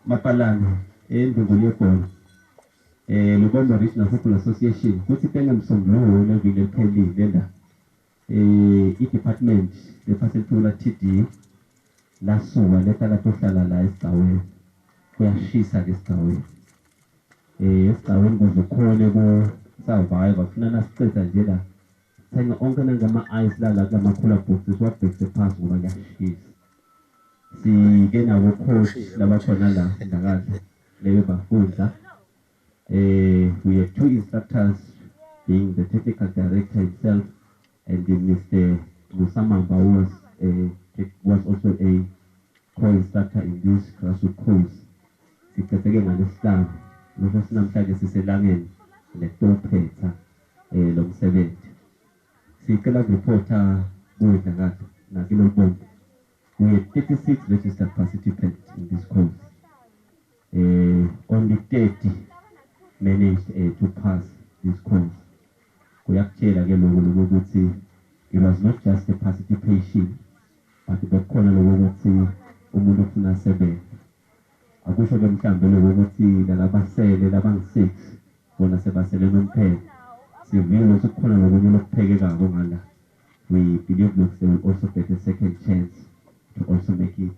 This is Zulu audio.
Mapalana endlungulu yebhola Lubombo Regional Football Association kuthi tengemsombuluko leviki lephelile la i-department lephaselitula TD lasuka leta latohlala la esigcaweni. Kuyashisa ke esigcaweni, esigcaweni kuze ukhone ku-survive kufuna nasiceda nje la thenga onke nangama-ice lala kulama-cooler boxes siwabhekise phasi ngoba kuyashisa. Sike nabo coach labakhona la ndakadla leyo bafundla. We have two instructors, being the technical director himself and the Mr. Musamamba, who was also a co-instructor in this grassroots course. Sicedzeke ngalesihlanu lokho sinamhlanje siselangeni letophetha lo msebenzi. Sicela kuripota kudla kahle nakilo Lubombo. We had 36 registered participants in this course. Only 30 managed to pass this course. Kuyakutshela ke lokho ukuthi it was not just a participation, but bekukhona lokho ukuthi umuntu ufuna asebenze. Akusho ke mhlambe lokho ukuthi lalabasele labangu-6 bona sebasele nomphela. Sivile ukuthi kukhona lokunye lokuphekekako ngala. We believe look they will also get a second chance to also make it.